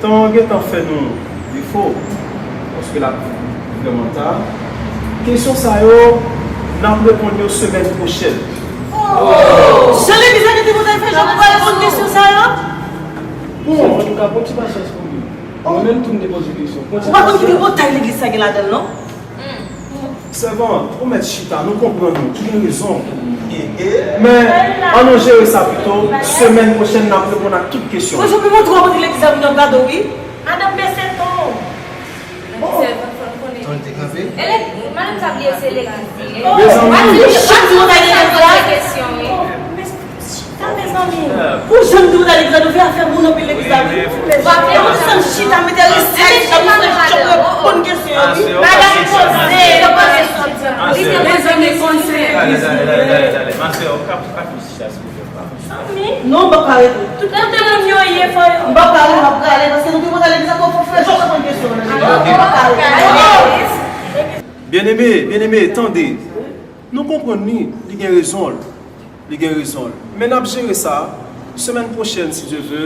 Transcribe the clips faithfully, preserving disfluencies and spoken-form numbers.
Tan an gentan fè nou defo, paske l ap vrèman ta. Kesyon sa yo, n ap reponn yo semèn pwochèn. Jan legliz la gentan kontan fè jan pou reponn kesyon sa yo? Bon, antouka, pran ti pasyans pou li. Mwen menm tou, m te poze kesyon. Ou pa konn ki tripotay legliz sa gen ladan l, non? Sèvant, ou mèt chita, nou konprann ou, ou gen rezon. Men, ann nou jere sa pito, semèn pwochèn, n ap reponn ak tout kesyon. Mwen, jan pou montre w kote legliz la vin ap gade w, wi. Madanm, bese ton w. Sèvant, fò n konnen. Ton te kanpe? E lè, madanm sa bliye se legliz li ye. Mezanmi. Ou pa di yon chan di w ta gen legliz la. Kesyon, wi. Chita, mezanmi. Pou jan m di w ta legliz la, nou fè afè moun anpil legliz la, wi. W ap fè yon sèl chita, mete respè, chita pou fè chòp reponn kesyon yo, wi. Madanm, poze, poze. Mezanmi, konn se legliz li ye. Ma sè, ou ka, ou ka fè chita, silvouplè, pa. Non, m p ap ka rete. Tout kote moun yo ye, fò yo. M p ap ka rete, m ap prale, paske nou te konn ale, sa fò fè chòp reponn kesyon yo. M p ap ka rete. Byeneme, byeneme, tande. Nou konprann li, li gen rezon l. Li gen rezon l. Men n ap jere sa. Semèn pwochèn, si Dye ve,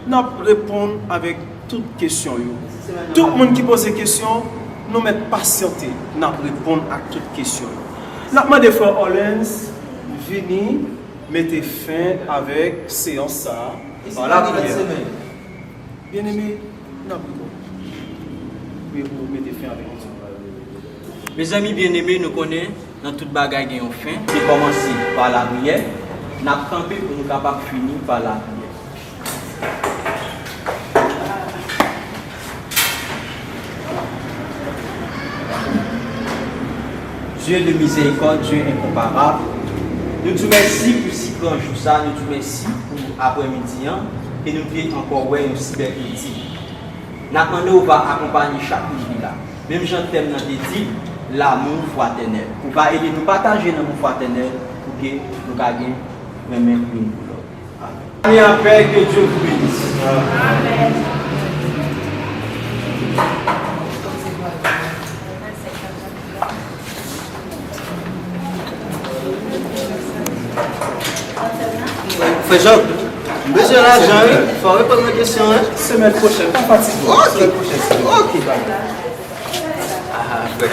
n ap reponn avèk tout kesyon yo. Tout moun ki poze kesyon, nou mèt pasyante. N ap reponn ak tout kesyon yo. N ap mande frè Orlens vini mete fen avèk seyans sa a pa lapriyè. Byeneme, n ap priye w pou mete fen avèk etid. Mezanmi byeneme, nou konnen nan tout bagay gen yon fen. Se kòmanse pa lapriyè, n ap kanpe pou nou kapab fini pa lapriyè. Dye de mizèrikòd, Dye enkonparab, nou di w mèsi pou si gran jou sa, nou di w mèsi pou aprèmidi an, ke nou te ankò wè yon si bèl etid. N ap mande w va akonpaye chak moun ki la. Menm jan tèm nan te di, l'amour fraternel. Ou va ede nou pataje lanmou fratènèl pou ke nou ka gen renmen youn pou lòt. Amen. Allez en paix, que Dieu vous bénisse. Amen. Frè Jòb, m bezwen lajan, wi. Fò w reponn mwen kesyon, wi. Semèn pwochèn, pa fatige w. Ok. Semèn pwochèn. Ok. Ah, frè.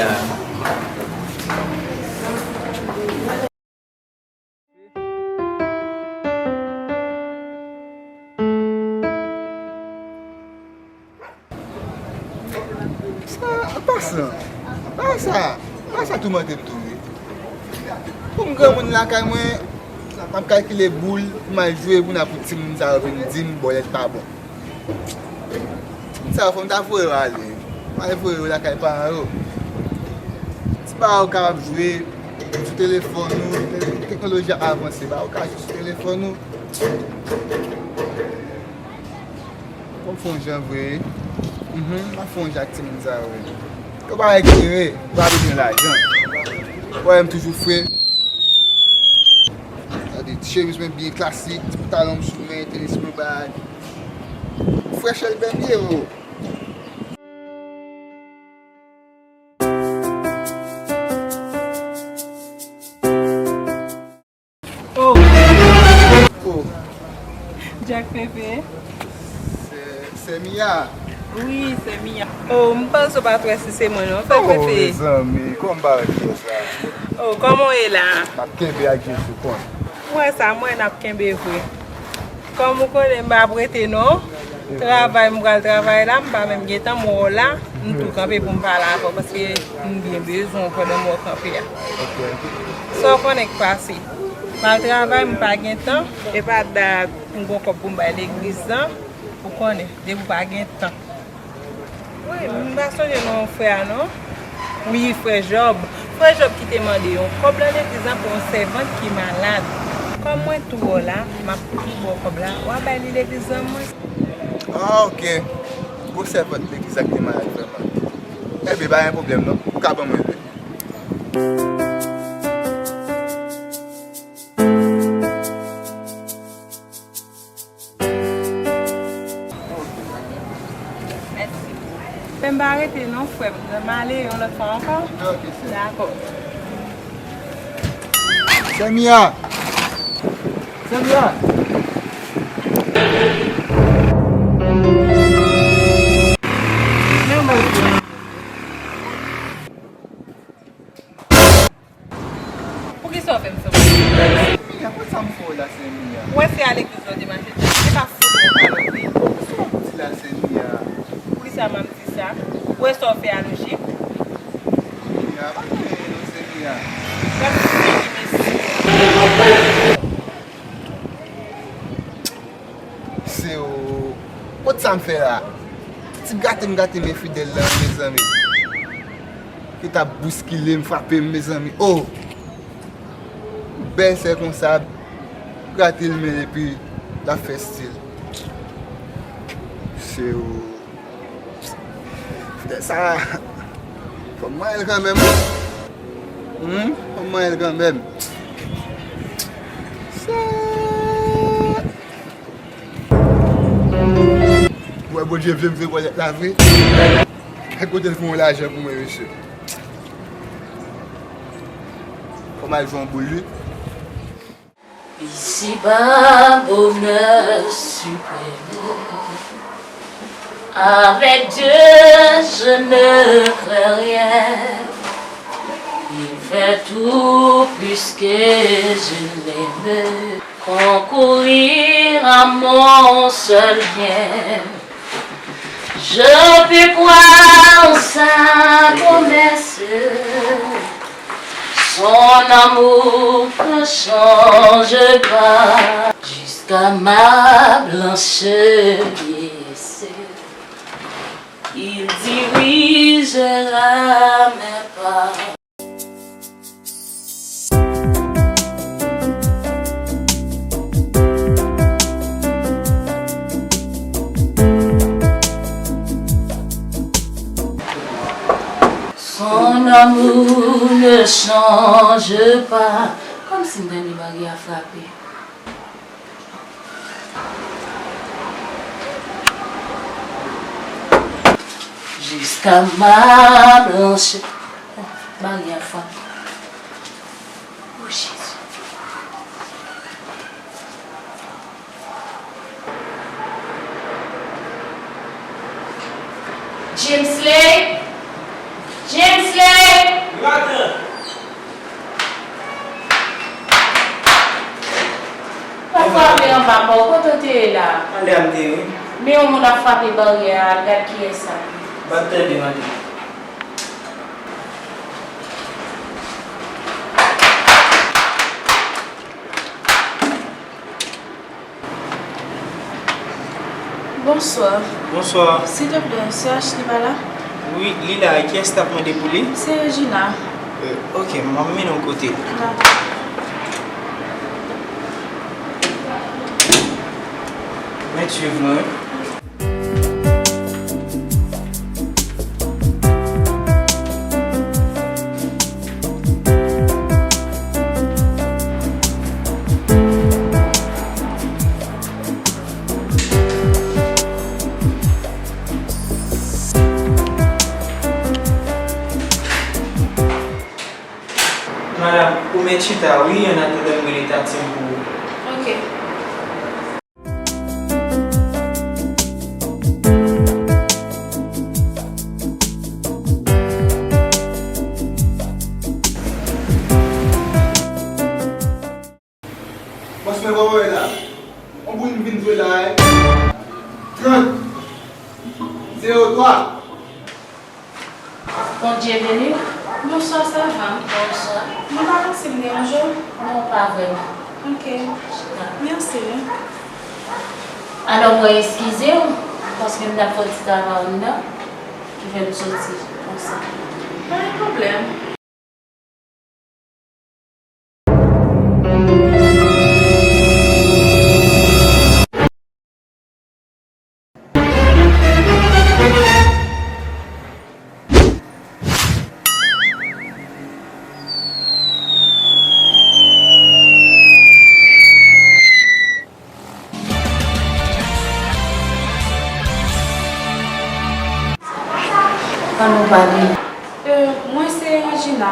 Sa, an pasan, pa sa, pa sa toumante m tou, wi. Pou m granmoun lakay mwen, m ap kalkile boul pou m al jwe, pou n ap pou timoun sa yo vin di m bòlèt pa bon. Timoun sa yo, fò m ta voye yo ale. M al voye yo lakay paran yo. Ti bagay ou kapab jwe sou telefòn ou, teknoloji ap avanse, bagay ou ka jwe sou telefòn ou. Fò m fè yon jan vre, wi. Mhm, m ap fè yon jan ak timoun sa yo, wi. Yo pa eklere, yo pa bezwen lajan. Ou wè m toujou fre. Gade, ti chemiz mwen byen klasik, ti pantalon m sou men, tenis mwen bay. Frèchè l bèl ye, o. Oh. Oh. Jack Pepe. Sè, sè Mia. Wi, sè Mia. Oh, m panse w pa t wè si se mwen non, frè Pepe. Oh, mezanmi, kòman bagay yo sa? Oh, kòman w ye la? M ap kenbe ak Jezi, w konn. M wè sa, m wè n ap kenbe vre. Kòm ou konnen, m pa ap rete non. Travay m pral travay la, m pa menm gen tan, m wè w la, m tou kanpe pou m pale avè w, paske m byen bezwen w pandan m wè w kanpe a. Sa w konnen k pase? M al travay, m pa gen tan, e pa dat m gon kòb pou m bay legliz lan, ou konnen, depi w pa gen tan. Wi, m pa sonje non frè a non. Wi, frè Jòb. Frè Jòb ki te mande yon kòb nan legliz lan pou yon sèvant ki malad. Kòm mwen tou wè w la, m ap tou ba w kòb la, w a bay li legliz lan mwen. Ah, ok. Gwo sèvant legliz la ki te malad vrèman. Enben, pa gen pwoblèm non. Ou ka ban mwen li. Fè m pa rete non, frè m. M ale yon lòt fwa ankò. Dakò. Sè Mia! Sè Mia! Sa w fè m fè w? Sè Mia, poukisa m fè w la, Sè Mia? Ou wè se a legliz la w te mache, se pa fout mwen kalòt li. Poukisa w di la, Sè Mia? Poukisa m ap di sa? Ou wè sa w fè a lojik? Mia, pa fè non, Sè Mia. W ap fini, mesye. Se o. Kot sa m fè la? Ti gate m gate men Fidèl la, mezanmi. Li t ap bouskile m, frape m, mezanmi. Oh! Bèl sè konsa, gate l men epi l ap fè stil. Se o. Sa, fò m manyen l kanmenm. Hmm? Fò m manyen l kanmenm. Sa. Ou wè Bondye vle m vle bò lèt la vre. Gad kote l fè yon lajan pou mwen, mesye. Fò m al jwe yon boul, wi. Ici-bas, bonheur suprême. Avec Dieu, je ne crains rien. Il fait tout puisque je l'aime. Concourir à mon seul bien. Je puis croire en sa promesse. Son amour ne change pas. Jusqu'à ma blanche vieillesse, il dirigera mes pas. Son amour ne change pas. Kòmsi m tande bagay a frape. Jusqu'à ma blanche. Bagay a frape. Oh, Jezi. Jamesley! Jamesley! Wi, matant. Pa frape anba pa w, kote w te ye la? Anlè a m te ye, wi. Men yon moun ap frape baryè a, al gad kiyès sa. M pa t tande, matant. Bonswa. Bonswa. Silteplè, sè Ashley pa la? Wi, li la. Kiyès t ap mande pou li? Se Regina. Euh, ok, m ap mennen w kote l. Dakò. Mèt swiv mwen, wi. Madanm, ou mèt chita, wi, annatandan m rele tati m pou ou. Ok. Bòs mwen, bò mwen la. On boul m vin jwe la, eh. Trant. Zewo twa. Bondye beni w. Bonswa, sa va? Bonswa. Mwen pa panse m deranje w. Non, pa vrèman. Ok. Mèsi, wi. Alò, mwen eskize w, paske m t ap fè yon ti travay anndan, ki fè m soti konsa. Pa gen pwoblèm. Ann nou pale. Euh, mwen se Regina.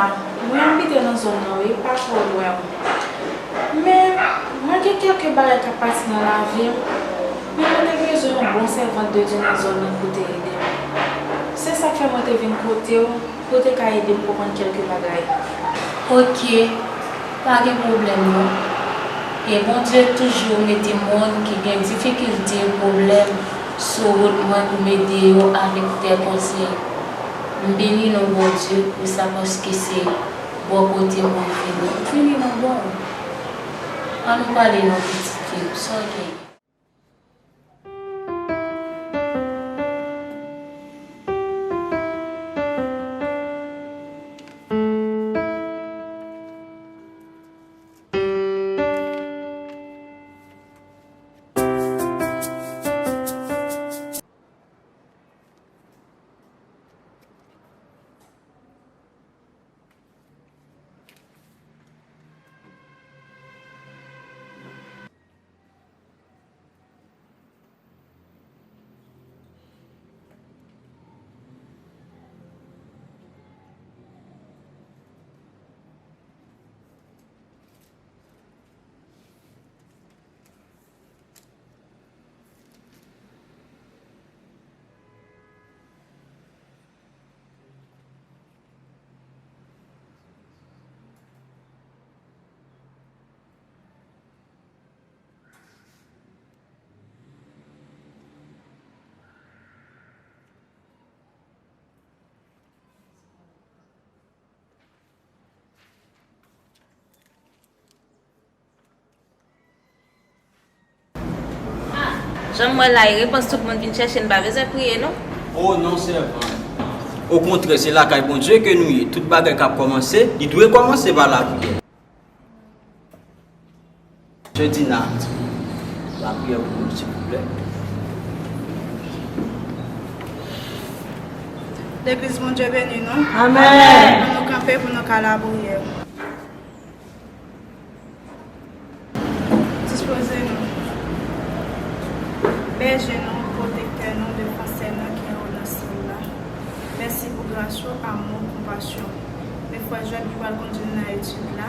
Mwen abite nan zòn nan, wi, pa twò lwen. Men, mwen gen kèlke bagay k ap pase nan lavi m. Men mwen te bezwen yon bon sèvant de Dye nan zòn nan pou te ede m. Se sa k fè mwen te vin kote w, pou w te ka ede m konprann kèlke bagay. Ok. Pa gen pwoblèm non. E Bondye toujou mete moun ki gen difikilte, pwoblèm sou wout mwen pou m ede yo avèk tè konsèy. M beni non Bondye pou sa paske se bò kote mwen vini. M vini nan bò w. Ann nou pale non pitit fi m, sa w genyen? Jan m wè la, e repons tout moun vin chèche, n pa bezwen priye, non. Oh non, sèvant. Okontrè, se lakay Bondye ke nou ye. Tout bagay k ap kòmanse, li dwe kòmanse pa lapriyè. Sè Dina, lapriyè pou nou, silvouplè. Legliz, Bondye beni nou. Amèn. Ann nou kanpe pou nou ka lapriyè. Dispoze nou. Bèje nou, pwotektè nou, defansè nou ki anwo nan syèl la. Mèsi pou gras ou, amou, konpasyon. Men frè Jòb ki pral kondui nou nan etid la,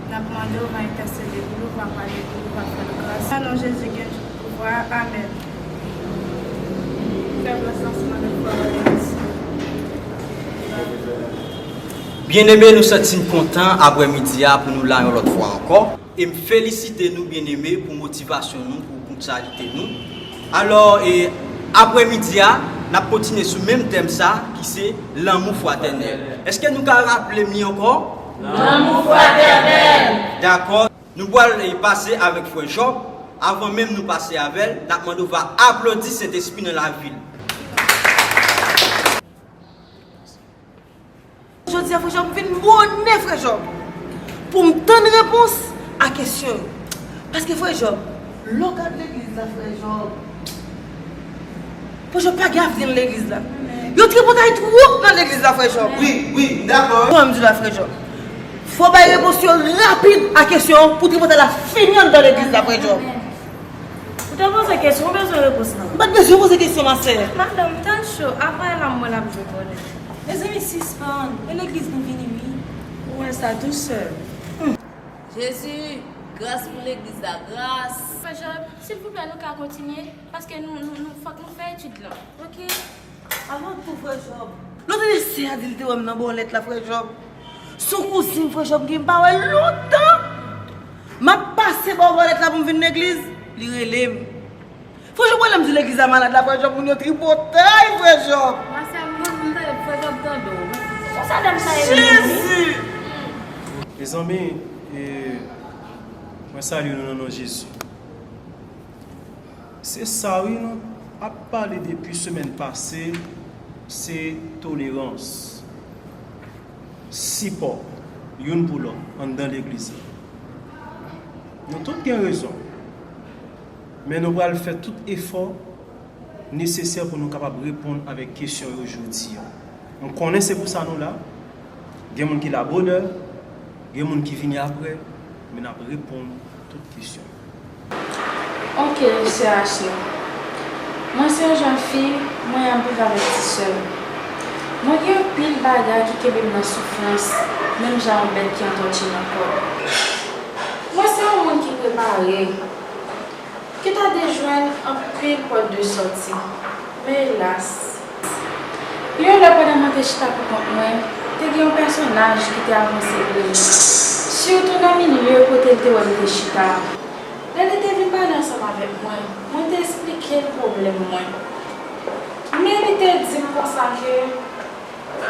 n ap mande w va entèsede pou li, w va pale pou li, w va fè l gras. Nan non Jezi gen tout pouvwa. Amèn. Fè gras ansanm avèk frè Jòb. Byeneme, nou santi n kontan aprè midi a pou nou la yon lòt fwa ankò. E m felisite nou, byeneme, pou motivasyon nou, pou ponktyalite nou. Alò, e, aprè midi a, n ap kontinye sou menm tèm sa, ki se lanmou fratènèl. Èske nou ka raple m li ankò? Lanmou fratènèl. Dakò. Nou pral, e, pase avèk frè Jòb. Avan menm nou pase avè l, n ap mande w va aplodi Sentespri nan lavi l. Jodi a, frè Jòb, m vin bonè, frè Jòb, pou m tann repons a kesyon yo. Paske, frè Jòb, lè w gad legliz la, frè Jòb, frè Jòb, pa gen avni nan legliz la. Yo tripotay twòp nan legliz la, frè Jòb. Wi, wi, m dakò. Kòman m di w la, frè Jòb? Fò w bay repons yo rapid a kesyon pou tripotay la fini anndan legliz la, frè Jòb. Ou te poze kesyon, ou bezwen repons lan. M pa t bezwen poze kesyon, ma sè. Madanm, tann cho, avan l ap mwen l ap jwe bonè. Mezanmi, sispann. E legliz nou vini, wi. Ou wè sa tou, sè. Jezi, gras pou legliz la, gras. Frè Jòb, silvouplè, nou ka kontinye? Paske nou, nou, nou, fòk nou fè etid lan, oke? Avan tou, frè Jòb. Lòt ane, sè a di l te wè m nan bòlèt la, frè Jòb. Se yon kouzin m, frè Jòb, gen m pa wè l lontan. M ap pase bò bòlèt la pou m vin legliz, li rele m. Frè Jòb, wè lè m di legliz la malad la, frè Jòb, moun yo tripotay, frè Jòb. Masè, m konn m tande frè Jòb tande w. Konsa dam sa ye menm, wi. Jezi! Mezanmi, e, mwen salye nou nan non Jezi. Se sa wi, nou ap pale depi semèn pase, se tolerans, sipò youn pou lòt anndan legliz la. Nou tout gen rezon, men nou pral fè tout efò nesesè pou nou kapab reponn avèk kesyon yo jodi a. M konnen se pou sa nou la. Gen moun ki la bonè, gen moun ki vini aprè, men n ap reponn tout kesyon. Oke, sè Ashley. Mwen se yon jèn fi, mwen ap viv avèk ti sè m. Mwen gen anpil bagay ki kenbe m nan soufrans, menm jan yon bèt ki antòtye nan kòd. Mwen se yon moun ki prepare, ki ta dwe jwenn anpil pòt de sòti. Men elas, yon lè pandan mwen te chita pou kont mwen, te gen yon pèsonaj ki te avanse pre m. Sitou nan milye kote l te wè m te chita a. Lè li te vin pale ansanm avèk mwen, mwen te esplike l pwoblèm mwen. Men li te di m konsa ke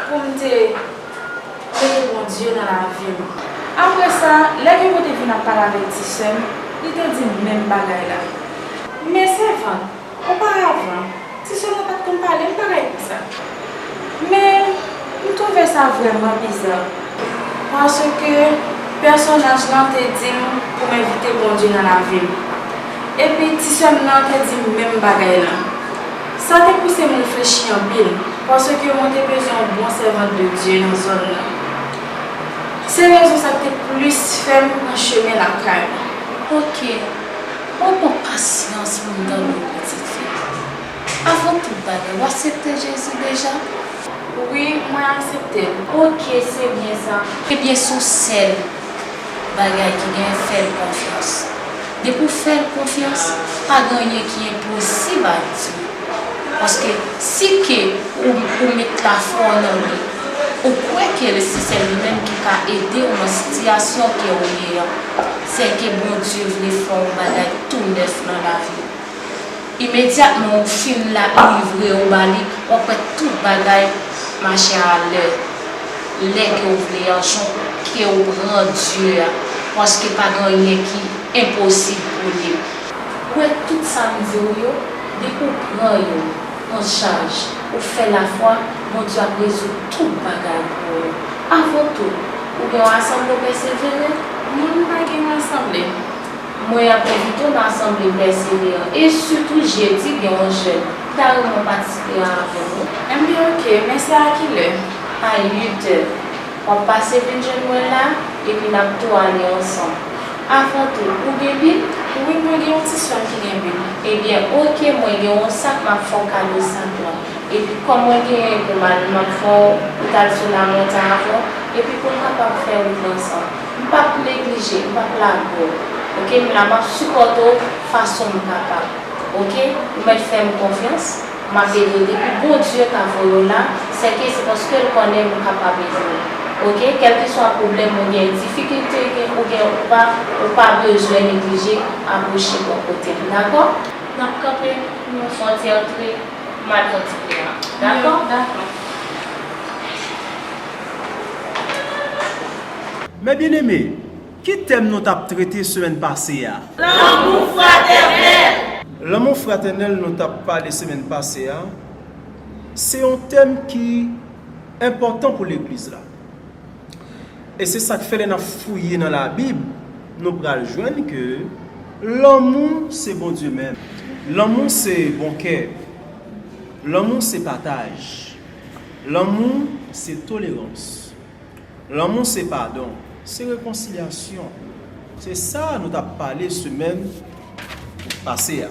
pou m te mete Bondye nan lavi m. Apre sa, lè ke mwen te vin ap pale avèk ti sè m, li te di m menm bagay la. Men sèvant, oparavan, ti sè m nan pa t konn pale m bagay konsa. Men, m twouve sa vrèman biza, paske pèsonaj lan te di m pou m envite Bondye nan lavi m. Epi ti sè m nan te di m menm bagay la. Sa te pouse m reflechi anpil, paske mwen te bezwen yon bon sèvant de Dye nan zòn nan. Se rezon sa k te plis fè m pran chemen lakay mwen. Ok, mwen pran pasyans pou m tande w, pitit fi. Avan tout bagay, w aksepte Jezi deja? Wi, mwen aksepte l. Ok, se byen sa. Ebyen, se yon sèl bagay ki gen, fè l konfyans. Depi w fè l konfyans, pa gen anyen ki enposib ak Dye. Paske si ke ou, ou met lafwa w nan li, ou kwè ke se sèl li menm ki ka ede w nan sitiyasyon ke w ye an, se ke Bondye vle fè yon bagay tou nèf nan lavi w. Imedyatman ou fin la, livre ou ba li, w ap wè tout bagay mache alè. Lè ke w vle an, jan ke w pran Dye a, paske pa gen anyen ki enposib pou li. Ou wè tout sa m di w yo, depi w pran yo an chaj, ou fè lafwa, Bondye ap rezoud tout bagay pou ou. Avan tou, ou gen yon asanble w pèsevere? Non, m pa gen yon asanble. Mwen ap envite w nan asanble pèseveran. E sitou jedi gen yon jèn. M ta renmen w patisipe avè nou. Enben, ok, men se a kilè? A uit è. W ap pase vin jwenn mwen la, epi n ap tou ale ansanm. Avan tou, ou gen Bib? Wi, mwen gen yon ti sè m ki gen Bib. Ebyen, ok, mwen gen yon sak, m ap fè w kado sak lan. Epi kòm mwen genyen pou m al, m ap fè w, ou t al sou lamontan avè w, epi pou n kapab fè wout la ansanm. M p ap neglije, m p ap lage w. Ok, m la, m ap sipòte w fason m kapab. Ok, ou mèt fè m konfyans, m ap ede w. Depi Bondye ka voye w la, sèke se paske l konnen m kapab ede w. Ok, kèlkeswa pwoblèm ou gen, difikilte ou gen, ou pa, ou pa bezwen neglije apwoche bò kote m, dakò? N ap kanpe, nou fè yon ti antre. M al fè ti plen an. Dakò? Dakò. Mes bien-aimés, ki tèm nou t ap trete semèn pase a? Lanmou fratènèl. Lanmou fratènèl nou t ap pale semèn pase a, se yon tèm ki enpòtan pou legliz la. E se sa k fè lè n ap fouye nan Labib, nou pral jwenn ke lanmou se Bondye menm. Lanmou se bon kè. Lanmou se pataj. Lanmou se tolerans. Lanmou se padon. Se rekonsilyasyon. Se sa nou t ap pale semèn pase a.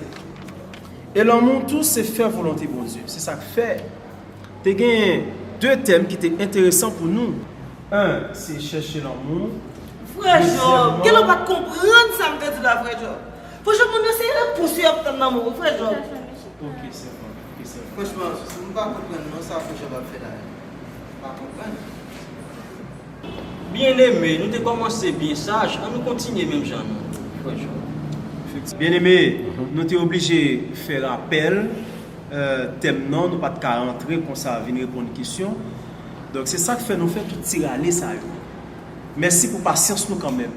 E lanmou tou se fè volonte Bondye. Se sa k fè te gen de tèm ki te enteresan pou nou. En, se chèche lanmou. Frè Job, genlè w pa t konprann sa m te di w la, frè Job. Frè Job, moun yo se repons yo y ap tann nan men w, frè Job. Ok, sè mwen. Ok, sè mwen. Franchman, m pa konprann non sa frè Job ap fè la. M pa konprann. Byeneme, nou te kòmanse byen saj, ann nou kontinye menm jan non, frè Job. Byeneme, nou te oblije fè rapèl, eh, tèm nan, nou pa t ka rantre konsa vin reponn kesyon. Donk, se sa k fè nou fè tout ti rale sa yo. Mèsi pou pasyans nou kanmenm.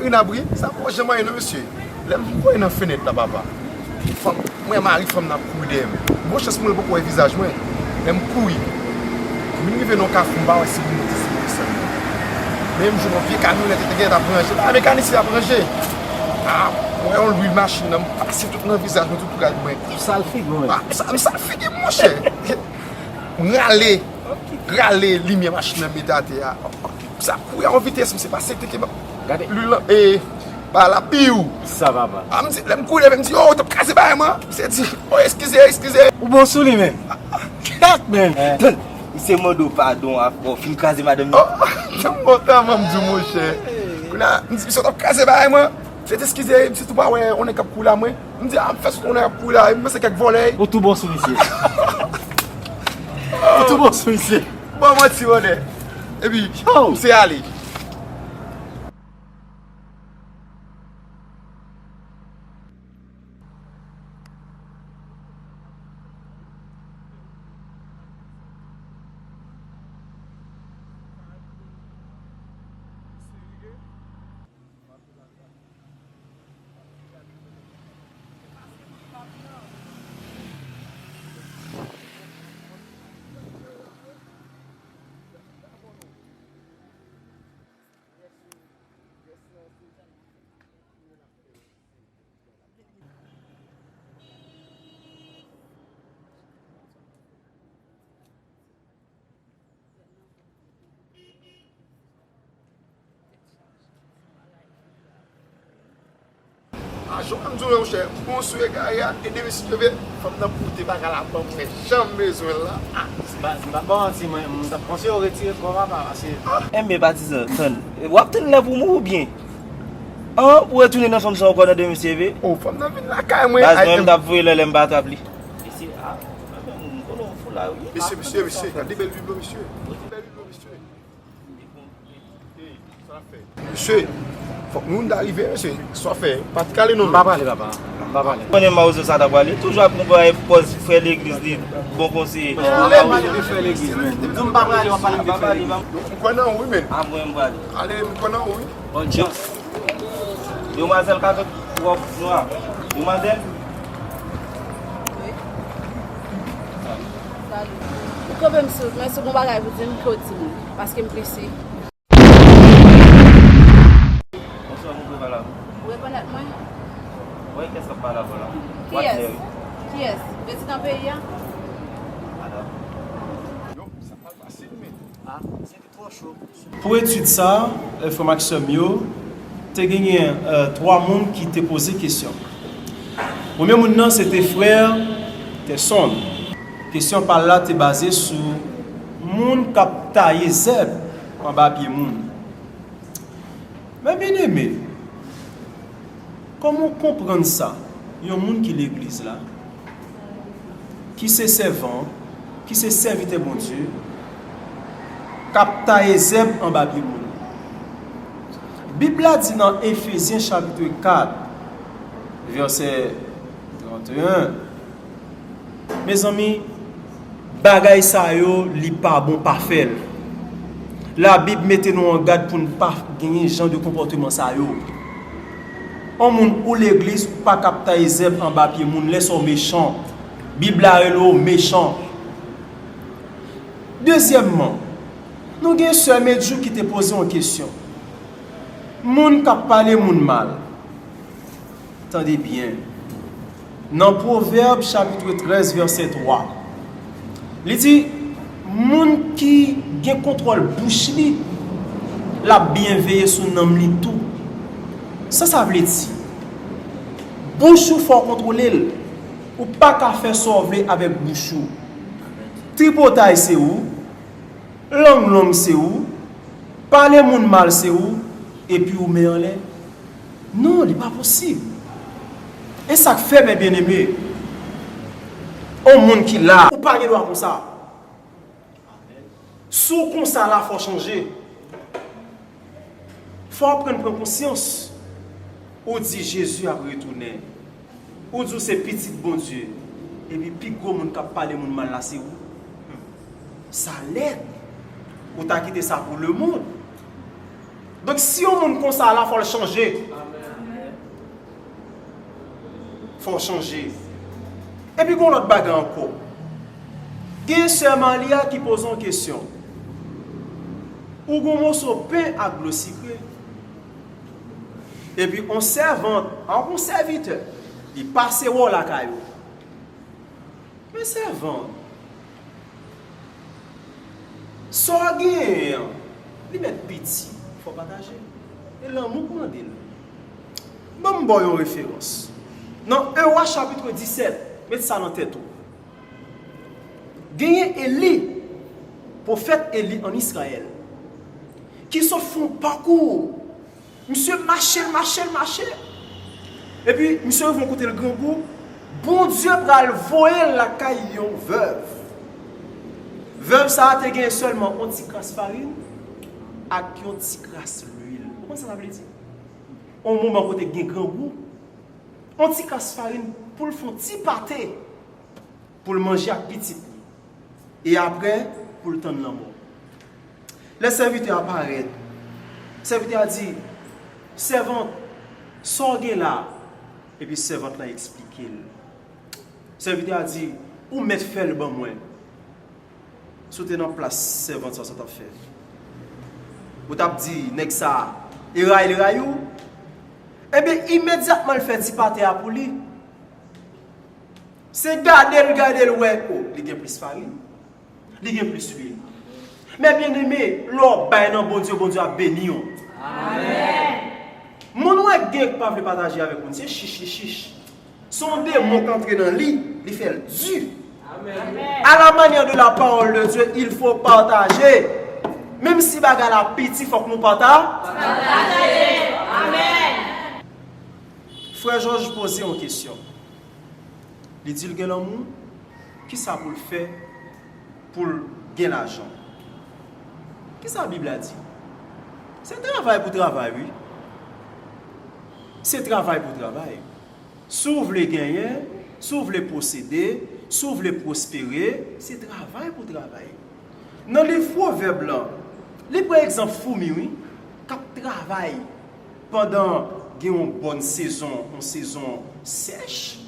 Rinabri, sa pa janm anyen non, mesye. Lè m voye nan fenèt la, papa. Fanm, mwen mari fanm nan ap kouri dèyè m. Bon chans mwen, l poko wè vizaj mwen. Lè m kouri. M vin rive nan yon kafou, m pa wè si pou monte, si pou desann. Men m jwenn yon vye kamyonèt, te gen t ap ranje. La, mekanisyen ap ranje. Ah, mwen yon lwil machin nan, m pase tout nan vizaj mwen, tout rad mwen. Ou sal figi w menm. Ah, m sa, m sal figi m, monchè. M rale, rale limyè machin nan mete atè a. M sa kouri a yon vitès, misye pase teke lwil lan, e, ba la, piw. Sa papa. A, m di, lè m kouri, lè m di, "Oh, w t ap kraze bagay mwen." Misye di, "Oh, eskize, eskize." Ou bon sou li menm. Kèt menm. Misye mande w padon apre w fin kraze madanm nan. Oh, m bon tèlman m di w, monchè. Kounye a, m di, "Misye, w t ap kraze bagay mwen." Misye di, "Eskize, misye tou pa wè yon nèg k ap kouri la mwen." M di, "A, m fè sou yon nèg ap kouri la, m panse kèk vòlè." Ou tou bon sou misye. Ou tou bon sou misye. Bon, manti, vòlè. Epi, oh, misye ale. A, jan m di w la, monchè, bon, sou egare a, e demen si Dye vle, fanm nan pote bagay la ban mwen, jan m bezwen l la. A. M pa, m pa ba w manti, mwen, m t ap konseye w retire kò w, papa, paske. Enben, patizan, tann. W ap tann lè pou w mouri oubyen? An, pou w retounen nan fanm sa ankò nan demen si Dye vle? O, fanm nan vin lakay mwen. Baz, mwen menm, m t ap voye lè, lè m pa trap li. Mesye, a, mwen menm, m konnen w fou la, wi. Mesye, mesye, mesye, gade bèl bib la, mesye. Gade bèl bib la, mesye. Mesye, fòk nou ta rive, mesye. Sa w fè, pa t kale non. M pa prale, papa. M pa prale. Konnen mawozo sa ta prale. Toujou ap pran pòz frè legliz li, bon konseye. Lè m pale de frè legliz, men. M di w m pa prale, w ap pale m de frè legliz. M kwè nan ou, wi, men. A, mwen, m prale. Ale, m kwè nan ou, wi. Bòn chans. Demwazèl kakòt wòf nwa. Demwazèl. Ou kanpe m sou, men si w gon bagay pou di m, ke w di m, paske m prese. Bonswa, mwen vle pale avè w. Ou rekonèt mwen? Wi, kiyès k ap pale avè w la? Kiyès? Kiyès? Prezidan peyi a? Madam. Yo, sa pral fasil, men. A, se te twò cho. Pou etid sa a, eh, frè m ak sè m yo, te genyen, eh, twa moun ki te poze kesyon. Premye moun nan, se te frè Tèsonn. Kesyon pa l la te baze sou moun k ap taye zèb anba pye moun. Men byeneme, kòman w konprann sa? Yon moun ki legliz la, ki se sèvan, ki se sèvitè Bondye, k ap taye zèb anba pye moun. Bib la di nan Efezyen chapit kat, vèsè trannteyen, mezanmi, bagay sa yo, li pa bon, pa fè l. Labib mete nou an gad pou n pa genyen jan de konpòteman sa yo. On moun ou legliz, ou pa ka ap taye zèb anba pye moun, lè sa w mechan. Bib la rele w mechan. Dezyèmman, nou gen sè Medjou ki te poze yon kesyon. Moun k ap pale moun mal. Tande byen. Nan Pwovèb chapit trèz vèsè twa, li di, moun ki gen kontwòl bouch li, l ap byen veye sou nanm li tou. Sa sa vle di? Bouch ou fò w kontwole l. Ou pa ka fè sa w vle avèk bouch ou. Tripotay se ou, lang long se ou, pale moun mal se ou, epi ou men anlè. Non, li pa posib. E sa k fè, men byeneme, on moun ki la, ou pa gen dwa konsa. Si w konsa la, fò w chanje. Fò w aprann pran konsyans. Ou di Jezi ap retounen. Ou di w se pitit Bondye. Epi pi gwo moun k ap pale moun mal la se ou. Sa lèd. Ou ta kite sa pou lemonn. Donk, si yon moun konsa la, fò l chanje. Fò w chanje. Epi, gon lòt bagay ankò. Gen sè Malia ki poze yon kesyon. Ou gon moso pen ak dlo sikre. Epi, on sèvant, ak on sèvitè, li pase wè w lakay ou. Men sèvant, sa w genyen an, li mèt piti, fò w pataje. E lanmou pou mande l. Ban m ba w yon referans. Nan en Wa chapit disèt, met sa nan tèt ou. Genyen Eli, pwofèt Eli ann Izrayèl, ki sot fè yon pakou. Misye mache, l mache, l mache. Epi, misye rive yon kote l grangou. Bondye pral voye l lakay yon vèv. Vèv sa a te gen sèlman yon ti kras farin, ak yon ti kras lwil. Ou konn sa sa vle di? On moman kote gen grangou, on ti kras farin pou l fè on ti pate, pou l manje ak pitit li. E apre, pou l tann lanmò. Lè sèvitè a parèt, sèvitè a di, "Sèvant, sa w gen la?" Epi sèvant lan eksplike l. Sèvitè a di, "Ou mèt fè l ban mwen." Si w te nan plas sèvant sa, sa w t ap fè? Ou t ap di, "Nèg sa a, e rayi l rayi w?" Ebyen, imedyatman l fè ti pate a pou li. Se gade l, gade l, wè, o, li gen plis farin, li gen plis lwil. Men byeneme, lè w bay nan Bondye, Bondye ap beni w. Amèn. Moun wè gen k pa vle pataje avèk moun, se chich li chich. Se yon demon k antre nan li, li fè l di. Amèn. À la manière de la parole de Dieu, il faut partager. Menm si bagay la piti, fòk nou pata-. Pataje. Amèn. Frè Jòj poze yon kesyon. Li di l gen lanmou, kisa pou l fè pou l gen lajan? Kisa Bib la di? Se travay pou travay, wi. Se travay pou travay. Si w vle genyen, si w vle posede, si w vle pwospere, se travay pou travay. Nan liv Pwovèb lan, li pran egzanp foumi, wi, k ap travay pandan gen yon bòn sezon, yon sezon sèch.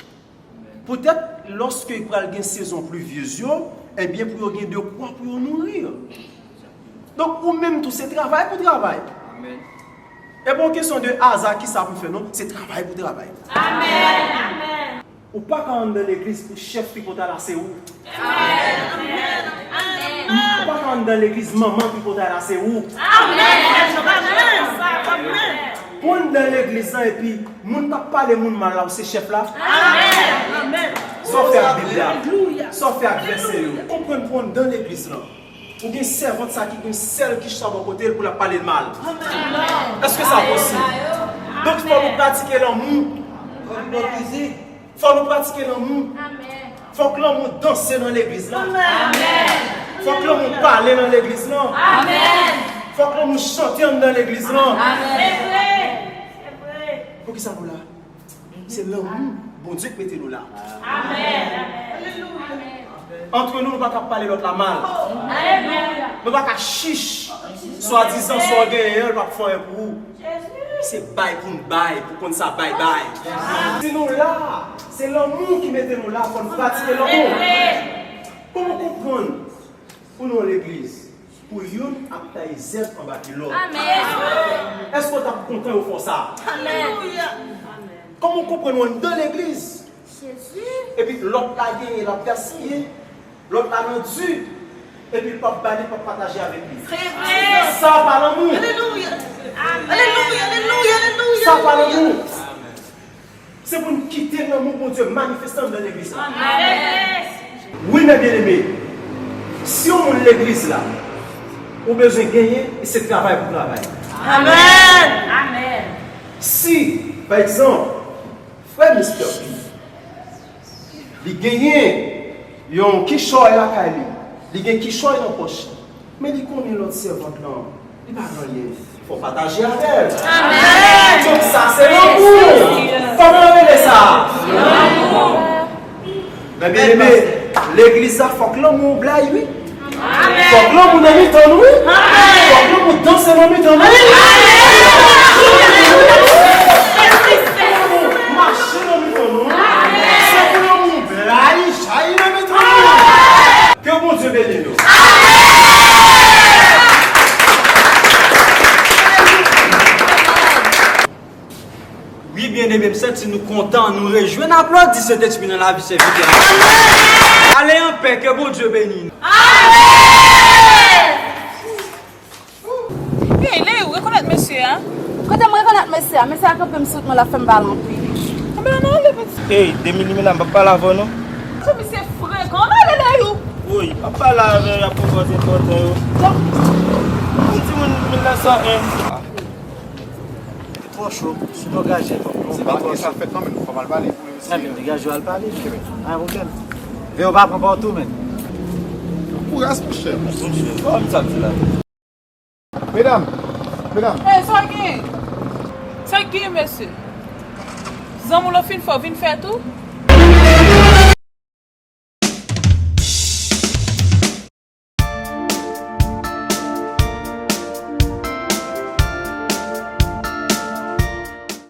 Poutèt, lòske pral gen sezon plivyez yo, ebyen, pou yo gen dekwa pou yo nouri. Donk, ou menm tou, se travay pou travay. Amèn. E pa yon kesyon de aza, kisa pou fè, non, se travay pou travay. Amèn. Amèn. Ou pa ka anndan legliz pou chèf ki pote la se ou. Amèn. Amèn. Ou pa ka anndan legliz manman ki pote la se ou. Amèn. Amèn. Amèn. Pou anndan legliz lan epi moun k ap pale moun mal la, ou se chèf la. Amèn. Amèn. Sa w fè ak Bib la? Alelouya. Sa w fè ak vèsè yo? Konprann pou anndan legliz lan. Ou gen sèvant sa ki gen sèl ki chita bò kote l pou l ap pale l mal. Èske sa posib? Donk, fò nou pratike lanmou. Fò nou pratike lanmou. Fòk lanmou danse nan legliz lan. Fòk lanmou pale nan legliz lan. Fòk lanmou chante anndan legliz lan. Poukisa nou la? Se lanmou Bondye k mete nou la. Amèn. Antre nou, nou pa ka pale lòt la mal. Alelouya. Nou pa ka chich. Swadizan, sa w genyen an, l p ap fè anyen pou ou. Se bay pou n bay, pou konn sa bay, bay. Si nou la, se lanmou ki mete nou la, fò n pratike lanmou. Kòman konprann pou nou legliz? Pou youn ap taye zèb anba pye lòt. Amèn. Èske w t ap kontan yo fè w sa? Amèn. Kòman w konprann w anndan legliz? Jezi. Epi lòt la genyen, l ap gaspiye. Lòt la nan di. Epi l p ap ba li, l p ap pataje avèk li. Se vre. Sa pa lanmou. Alelouya. Amèn. Alelouya, alelouya, alelouya. Sa pa lanmou. Se pou n kite lanmou Bondye manifeste anndan legliz la. Amèn. Wi, men byeneme, si yon moun legliz la, ou bezwen genyen, e se travay pou travay. Amèn. Amèn. Si, pa egzanp, frè Mister P, li genyen yon kichòy lakay li, li gen kichòy nan pòch li, men li konnen lòt sèvant lan, li pa gen anyen. Fò pataje avè l. Amèn. Donk sa se lanmou. Kòman yo rele sa? Lanmou. Men byeneme, legliz la fòk lanmou blayi, wi. Amèn. Fòk lanmou nan mitan nou, wi. Amèn. Fòk lanmou danse nan mitan nou. Amèn. Fòk lanmou mache nan mitan nou. Amèn. Se pou lanmou blayi, jayi nan mitan nou. Ke Bondye beni nou. Wi, byeneme, m santi nou kontan, nou rejwi, n aplodi Sentespri nan lavi sèvitè a. Ale anpè, ke Bondye beni nou. Ey, Leyou, rekonèt mesye a? Kote m rekonèt mesye a? Mesye a kanpe m sou wout mwen, l ap fè m pale anpil. Anben, ann ale, pitit. Ey, Demi Limena, m p ap pale avè w non. Sa misye frekan, ann ale, Leyou. Woy, m ap pale avè w, y ap pran kòz enpòtan yo. Yon timoun mil nèf san en. Li twò cho, si nou gaje, fòk nou. Se pa twò cho. Sa fèt non, men nou fò m al pale pou mesye. Ebyen, degaje w al pale. Pa gen pwoblèm. Veye w pa pran pa w tou, men. Kouraj, monchè. Monchè, kòman sa di la? Medam, medam. Ey, sa gen? Sa gen, mesye? Zanmi w lan fin fè w vin fè tou?